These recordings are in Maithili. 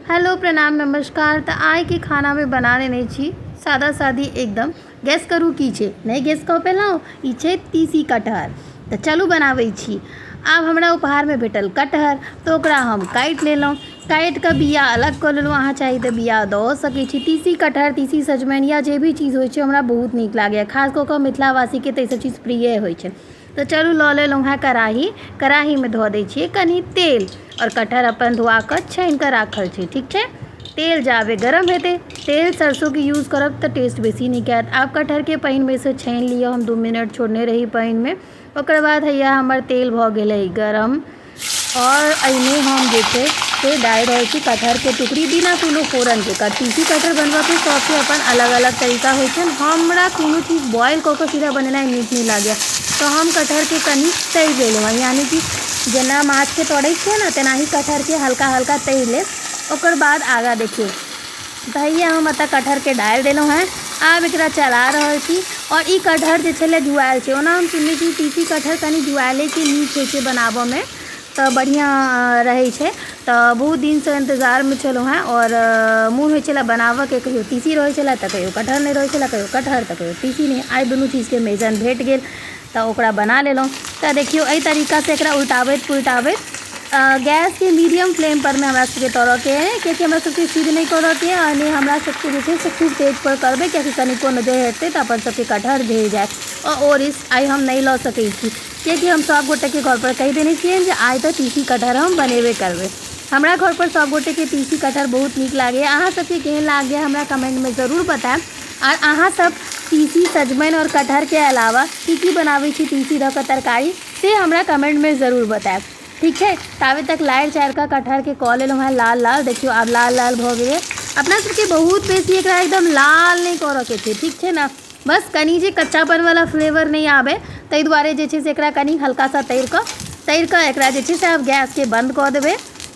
हेलो प्रणाम नमस्कार। तऽ आइके खानामे बना लेने छी सादा सादी एकदम। गैस करू की छै? नहि गैस कऽ पेलहुँ। ई छै तीसी कटहर। तऽ चलू बनाबै छी। आब हमरा उपहारमे भेटल कटहर, तऽ ओकरा हम काटि लेलहुँ। काटि कऽ बिआ अलग कऽ लेलहुँ। अहाँ चाही तऽ बिआ दऽ सकै छी। तीसी कटहर, तीसी सजमनि या जे भी चीज होइ छै, हमरा बहुत नीक लागैए। खास कऽ कऽ मिथिलावासीके तऽ ईसब चीज प्रिय होइ छै। तऽ चलू, लऽ लेलहुँ हेँ कड़ाही। कड़ाहीमे धऽ दै छियै कनि तेल आओर कटहर अपन धोआ कऽ छानि कऽ राखल छै। ठीक छै, तेल जाबे गरम हेतै। तेल सरसोके यूज करब तऽ टेस्ट बेसी नीक आयत। आब कटहरके पानिमे सँ छानि लिअ। हम 2 मिनट छोड़ने रही पानिमे। ओकर बाद हैया हमर तेल भऽ गेलै गरम आओर एहिमे हम जे छै से डालि रहल छी कटहरके टुकड़ी बिना कोनो फोरनके। तीसी कटहर बनबऽके सबके अपन अलग अलग तरीका होइ छनि। हमरा कोनो चीज बॉयल कऽ कऽ सीधा बनेनाइ नीक नहि लागैए, तऽ हम कटहरके कनि तरि लेलहुँ हँ, यानि कि जेना माछके तरै छियै ने, तेनाही कटहरके हल्का हल्का तरि लेब। ओकर बाद आगाँ देखियौ। तऽ हैया हम एतऽ कटहरके डालि देलहुँ हेँ। आब एकरा चला रहल छी। आओर ई कटहर जे छलै, जुआयल छै। ओना हम सुनने छी, तीसी कटहर कनि जुआयलेके नीक होइ छै, बनाबऽमे तऽ बढ़िआँ रहै छै। तऽ बहुत दिनसँ इन्तजारमे छलहुँ हेँ आओर मोन होइ छलै बनाबऽके। कहियो तीसी रहै छलै तऽ कहियो कटहर नहि रहै छलै, कहियो कटहर तऽ कहियो तीसी नहि। आइ दुनू चीजके मेजन भेट गेल तऽ ओकरा बना लेलहुँ। तऽ देखियौ, एहि तरीकासँ एकरा उल्टाबैत पुल्टाबैत गैसके मीडियम फ्लेम परमे हमरा सबके तरऽके अइ, कियाकि हमरा सबके सिद्ध नहि करऽके अइ आओर नहि हमरा सबके जे छै से खूब तेज पर करबै, कियाकि कनिको नजरि हटतै तऽ अपन सबके कटहर जरि जायत। आओर ओ रिस्क आइ हम नहि लऽ सकै छी, कियाकि हम सभ गोटेके घरपर कहि देने छियनि जे आइ तऽ तीसी कटहर हम बनेबे करबै। हमरा घरपर सभ गोटेके तीसी कटहर बहुत नीक लागैए। अहाँ सबके केहन लागैए, हमरा कमेन्टमे जरूर बतायब। आओर अहाँसब तीसी सजमनि आओर कटहरके अलावा की की बनाबै छी तीसी दऽ कऽ तरकारी, से हमरा कमेन्टमे जरूर बतायब। ठीक छै, ताबे तक लारि चारि कऽ कटहरके कऽ लेलहुँ हेँ लाल लाल। देखियौ, आब लाल लाल भऽ गेलै। अपना सबके बहुत बेसी एकरा एकदम लाल नहि करऽके छै, ठीक छै ने? बस कनि जे कच्चापनवला फ्लेवर नहि आबै, ताहि दुआरे जे छै से एकरा कनि हल्का सा तरि कऽ एकरा जे छै से आब गैसके बन्द कऽ देबै।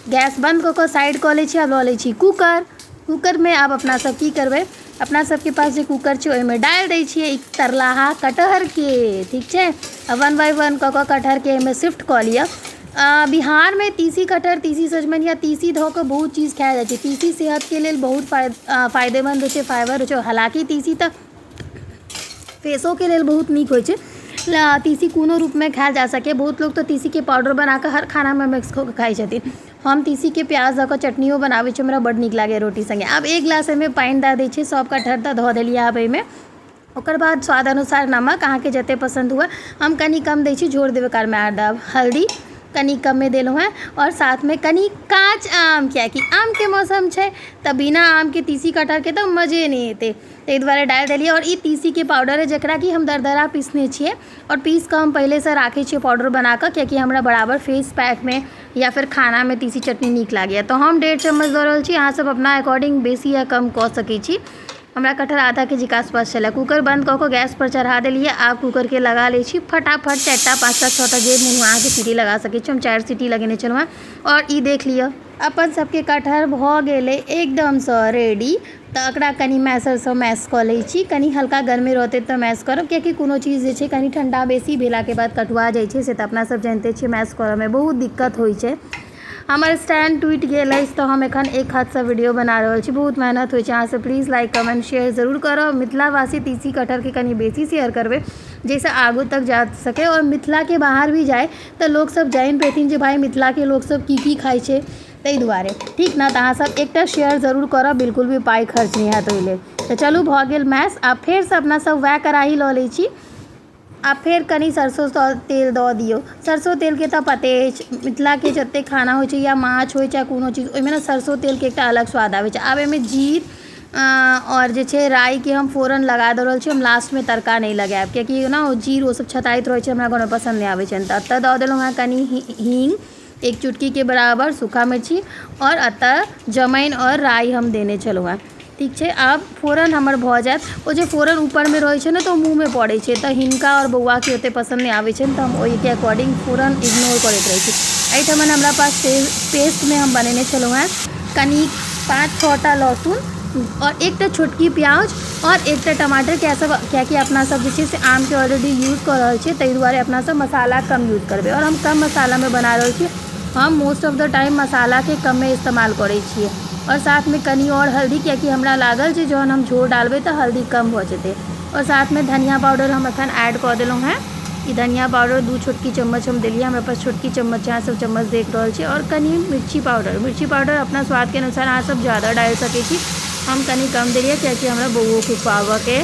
गैस बन्द कऽ कऽ साइड कऽ लै छी। आब लऽ लै छी कूकर। कूकरमे आब अपना सब की करबै? अपना सबके पास जे कूकर छै, ओहिमे डालि दै छियै ई तरलाहा कटहरके। ठीक छै, आ वन बाय वन कऽ कऽ कटहरके एहिमे शिफ्ट कऽ लिअ। बिहारमे तीसी कटहर, तीसी सजमनि या तीसी धऽ कऽ बहुत चीज खायल जाइ छै। तीसी सेहतके लेल बहुत फायदेमन्द होइ छै, फाइबर होइ छै। हालाँकि तीसी तऽ फेसोके लेल बहुत नीक होइ छै। तीसी कोनो रूपमे खायल जा सकैए। बहुत लोक तऽ तीसीके पाउडर बना कऽ हर खानामे मिक्स कऽ कऽ खाइ छथिन। हम तीसीके प्याज दऽ कऽ चटनियो बनाबै छी, हमरा बड्ड नीक लागैए रोटी सङ्गे। आब एक गिलास एहिमे पानि दए दै छियै। सभ कटहर तऽ धऽ देलियै। आब एहिमे ओकर बाद स्वाद अनुसार नमक, अहाँके जतेक पसन्द हुए। हम कनि कम दै छी, झोर देबै कालमे आर देब। हल्दी कनि कमे देलहुँ हेँ आओर साथमे कनि काँच आम, कियाकि आमके मौसम छै, तऽ बिना आमके तीसी कटहरके तऽ मजे नहि एतै, ताहि दुआरे डालि देलियै। आओर ई तीसीके पाउडर अइ, जकरा कि हम दरदरा पीसने छियै आओर पीस कऽ हम पहिलेसँ राखै छियै पाउडर बना कऽ, कियाकि हमरा बराबर फेस पैकमे या फेर खानामे तीसी चटनी नीक लागैए। तऽ हम 1.5 चम्मच दऽ रहल छी। अहाँसभ अपना अकॉर्डिंग बेसी या कम कऽ सकै छी। हमरा कटहर आधा केजीके आसपास छलै। कूकर बन्द कऽ कऽ गैसपर चढ़ा देलियै। आब कूकरके लगा लै छी फटाफट। चारिटा, पाँचटा, छओटा, जे मोन हुए अहाँके सीटी लगा सकै छी। हम चारि सीटी लगेने छलहुँ हेँ। आओर ई देख लिअ, अपन सबके कटहर भऽ गेलै एकदमसँ रेडी। तऽ एकरा कनि मैसरसँ मैश कऽ लै छी। कनि हल्का गर्मी रहतै तऽ मैश करब, कियाकि कोनो चीज जे छै, कनि ठण्डा बेसी भेलाके बाद कठुआ जाइ छै, से तऽ अपना सब जानिते छियै। मैश करऽमे बहुत दिक्कत होइ छै। हमर स्टैंड टूटि गेल अछि, तऽ हम एखन एक हाथसँ वीडियो बना रहल छी। बहुत मेहनत होइ छै। अहाँसब प्लीज लाइक, कमेंट, शेयर जरूर करब। मिथिलावासी तीसी कटहरके कनि बेसी शेयर करबै, जाहिसँ आगू तक जा सकै आओर मिथिलाके बाहर भी जाय, तऽ लोकसब जानि पेथिन जे भाय मिथिलाके लोकसब की की खाइ छै, ताहि दुआरे। ठीक ने? तऽ अहाँसब एकटा शेयर जरूर करब। बिल्कुल भी पाइ खर्च नहि हैत ओहि लेल। तऽ चलू, भऽ गेल मैश। आब फेरसँ अपना सब वएह कड़ाही लऽ लै छी। आ फेर कनि सरसो तेल दऽ दियौ। सरसो तेलके तऽ पते अछि, मिथिलाके जतेक खाना होइ छै या माछ होइ चाहे कोनो चीज, ओहिमे ने सरसो तेलके एकटा अलग स्वाद आबै छै। आब एहिमे जीर आओर जे छै राइके हम फोरन लगा दऽ रहल छी। हम लास्टमे तड़का नहि लगायब, कियाकि ने ओ जीर ओसभ छताइत रहै छै, हमरा घरमे पसन्द नहि आबै छनि। तऽ एतऽ दऽ देलहुँ हेँ कनि हींग, एक चुटकीके बराबर सूखा मिर्ची आओर एतऽ जमाइन आओर राइ हम देने छलहुँ हेँ। ठीक छै, आब फोरन हमर भऽ जायत। ओ जे फोरन ऊपरमे रहै छै ने, तऽ ओ मुँहमे पड़ै छै, तऽ हिनका आओर बौआके ओतेक पसन्द नहि आबै छनि, तऽ हम ओहिके अकॉर्डिंग फोरन इग्नोर करैत रहै छी। एहिठमन हमरा पास पेस्टमे हम बनेने छलहुँ हेँ कनि पाँच छओटा लहसुन आओर एकटा छोटकी प्याज आओर एकटा टमाटर। किया सब कियाकि अपना सब जे छै से आमके ऑलरेडी यूज कऽ रहल छियै, ताहि दुआरे अपना सब मसाला कम यूज करबै। आओर हम कम मसालामे बना रहल छी। हम मोस्ट ऑफ the time मसालाके कमे इस्तेमाल करै छियै। आओर साथमे कनि आओर हल्दी, कियाकि हमरा लागल जे जहन हम झोर डालबै तऽ हल्दी कम भऽ जेतै। आओर साथमे धनिया पाउडर हम एखन ऐड कऽ देलहुँ हेँ। ई धनिया पाउडर 2 छोटकी चम्मच हम देलियै। हमरा पास छोटकी चम्मच, अहाँ सब चम्मच देख रहल छी। आओर कनि मिर्ची पाउडर, मिर्ची पाउडर अपना स्वादके अनुसार अहाँ सब ज्यादा डालि सकै छी, हम कनि कम देलियै कियाकि हमरा बौओके खुआबऽके,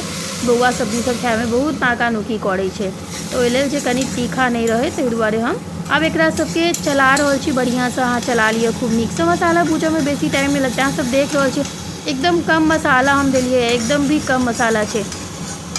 बौआ सब्जी सब खाइमे बहुत नाका नुकी करै छै, तऽ ओहि लेल जे कनि तीखा नहि रहै ताहि दुआरे हम आब एकरा सबके चला रहल छी। बढ़िआँसँ अहाँ चला लिअ खूब नीकसँ। मसाला भूजऽमे बेसी टाइम नहि लगतै। अहाँ सब देख रहल छी, एकदम कम मसाला हम देलियै, एकदम भी कम मसाला छै।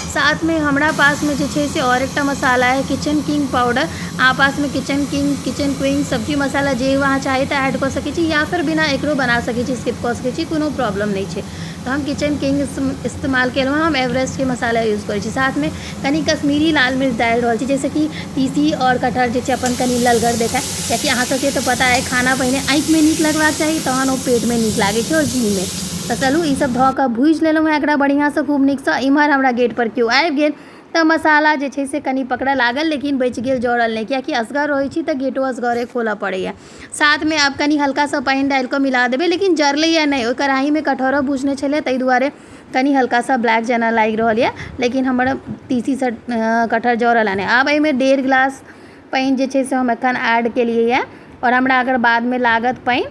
साथमे हमरा पासमे जे छै से आओर एकटा मसाला है, किचन किंग पाउडर। अहाँ पासमे किचन किंग, किचन क्वीन, सब्जी मसाला जे अहाँ चाही तऽ ऐड कऽ सकै छी, या फिर बिना एकरो बना सकै छी, स्किप कऽ सकै छी, कोनो प्रॉब्लम नहि छै। तऽ हम किचन किंग इस्तेमाल केलहुँ। हम एवरेस्टके मसाला यूज करै छी। साथमे कनि कश्मीरी लाल मिर्च डालि रहल छी, जाहिसँ कि तीसी आओर कटहर जे छै अपन कनि ललगर देखाय, कियाकि अहाँ सबके तऽ पता अइ, खाना पहिने आँखिमे नीक लगबाक चाही, तहन ओ पेटमे नीक लागै छै आओर जीहमे। तऽ चलू, ईसब धऽ कऽ भूजि लेलहुँ हेँ एकरा बढ़िआँसँ खूब नीकसँ। इम्हर हमरा गेटपर केओ आबि गेल तऽ मसाला जे छै से कनि पकड़ऽ लागल, लेकिन बचि गेल, जरल नहि, कियाकि असगर रहै छी तऽ गेटो असगरे खोलऽ पड़ैए। साथमे आब कनि हल्का सा पानि डालि कऽ मिला देबै, लेकिन जरलैए नहि। ओहि कढ़ाहीमे कटहरो भुजने छलै, ताहि दुआरे कनि हल्का सा ब्लैक जेना लागि रहल यऽ, लेकिन हमर तीसीसँ कटहर जरल नहि। आब एहिमे 1.5 गिलास पानि जे छै से हम एखन ऐड केलियै यऽ, आओर हमरा अगर बादमे लागत पानि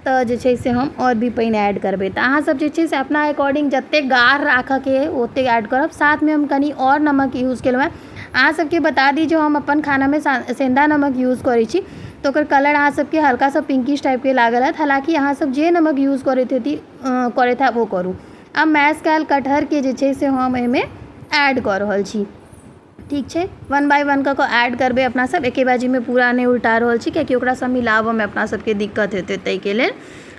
तऽ जे छै से हम आओर भी पानि ऐड करबै। तऽ अहाँसब जे छै से अपना अकॉर्डिंग जतेक गाढ़ राखऽके अइ ओतेक ऐड करब। साथमे हम कनि आओर नमक यूज केलहुँ हेँ। अहाँ सबके बता दी जे हम अपन खानामे सेन्धा नमक यूज करै छी, तऽ ओकर कलर अहाँ सबके हल्का सा पिंकिश टाइपके लागल हैत। हालाँकि अहाँ सब जे नमक यूज करैत हेती, करैत हैब, ओ करू। आब मैश कयल कटहरके जे छै से हम एहिमे ऐड कऽ रहल छी। ठीक छै, वन बाय वन कऽ कऽ ऐड करबै अपना सब, एके बाजीमे पूरा नहि उल्टा रहल छी, कियाकि ओकरा सब मिलाबऽमे अपना सबके दिक्कत हेतै। ताहिके लेल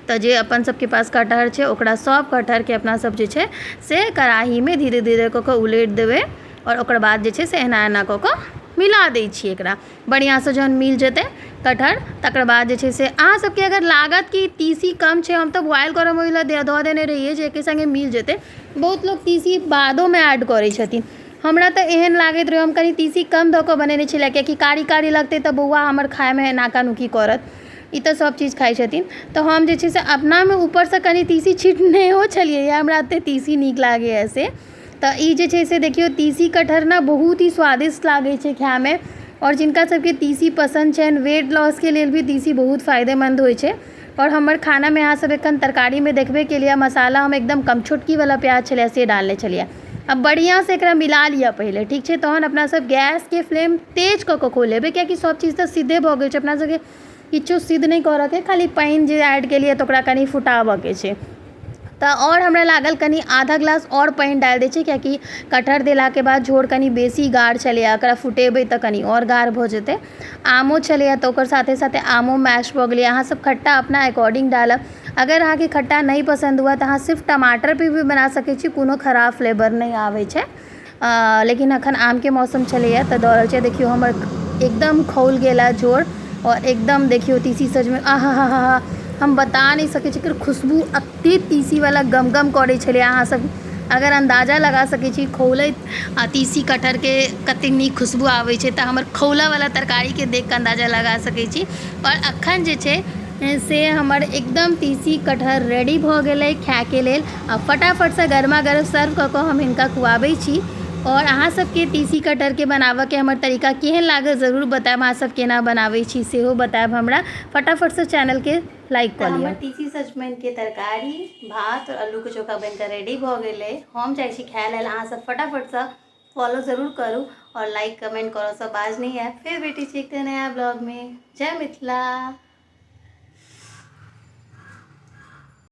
तऽ जे अपन सबके पास कटहर छै, ओकरा सब कटहरके अपना सब जे छै से कड़ाहीमे धीरे धीरे कऽ कऽ उलटि देबै, आओर ओकर बाद जे छै से एना एना कऽ कऽ मिला दै छियै एकरा बढ़िआँसँ। जहन मिल जेतै कटहर, तकर बाद जे छै से अहाँ सबके अगर लागत कि तीसी कम छै, हम तऽ बॉयल करऽमे ओहि लए दऽ देने रहियै जे एके सङ्गे मिल जेतै। बहुत लोक तीसी बादोमे ऐड करै छथिन। हमरा तऽ एहन लागैत रहै, हम कनि तीसी कम दऽ कऽ बनेने छलियै, कियाकि कारी कारी लगतै तऽ बौआ हमर खाइमे नाका नुकी करत। ई तऽ सब चीज खाइ छथिन। तऽ हम जे छै से अपनामे ऊपरसँ कनि तीसी छिटनेहो छलियै। हमरा एतेक तीसी नीक लागैए से तऽ ई जे छै से देखियौ, तीसी कटहर ने बहुत ही स्वादिष्ट लागै छै खाइमे, आओर जिनका सबके तीसी पसन्द छनि, वेट लॉसके लेल भी तीसी बहुत फायदेमन्द होइ छै। आओर हमर खानामे अहाँ सब एखन तरकारीमे देखबे केलियै, मसाला हम एकदम कम, छोटकीवला प्याज छलै से डालने छलियै। आब बढ़िआँसँ एकरा मिला लिअ पहिले, ठीक छै? तहन अपना सब गैसके फ्लेम तेज कऽ कऽ खोलेबै, कियाकि सब चीज तऽ सिद्धे भऽ गेल छै। अपना सबके किछो सिद्ध नहि करऽके, खाली पानि जे ऐड केलियै तऽ ओकरा कनि फुटाबऽके छै। तऽ आओर हमरा लागल कनि आधा गिलास आओर पानि डालि दै छी, कियाकि कटहर देलाके बाद झोर कनि बेसी गाढ़ छलैए, एकरा फुटेबै तऽ कनि आओर गाढ़ भऽ जेतै। आमो छलैए, तऽ ओकर साथे साथे आमो मैश भऽ गेलै। अहाँ सब खट्टा अपना अकॉर्डिंग डालब। अगर अहाँके खट्टा नहि पसन्द हुए तऽ अहाँ सिर्फ टमाटर पे भी बना सकै छी, कोनो खराब फ्लेवर नहि आबै छै। लेकिन अखन आमके मौसम छलैए तऽ दऽ रहल छै। देखियौ, हमर एकदम खौल गेल है झोर, आओर एकदम देखियौ तीसी सजमनि, आहा हा हा हा, हम बता नहि सकै छी, एकर खुशबू एते तीसीवला गम गम करै छलै। अहाँ सब अगर अन्दाजा लगा सकै छी, खौलैत आ तीसी कटहरके कतेक नीक खुशबू आबै छै, तऽ हमर खौलऽवला तरकारीके देख कऽ अन्दाजा लगा सकै छी। आओर अखन जे छै से हमर एकदम तीसी कटहर रेडी भऽ गेलै खायके लेल। आ फटाफटसँ गरमा गरम सर्व कऽ कऽ हम हिनका खुआबै छी। आओर अहाँ सबके तीसी कटहरके बनाबऽके हमर तरीका केहन लागल, जरूर बतायब। अहाँ सब केना बनाबै छी सेहो बतायब हमरा। फटाफटसँ चैनलके लाइक कऽ लिअ। हमर तीसी सजमनिके तरकारी, भात आओर आलूके चोखा बनिकऽ रेडी भऽ गेलै। हम जाइ छी खाय लेल। अहाँ सब फटाफटसँ फॉलो जरूर करू आओर लाइक कमेंट करऽसँ बाज नहि आयब। फेर भेटै छी एकटा नया ब्लॉगमे। जय मिथिला।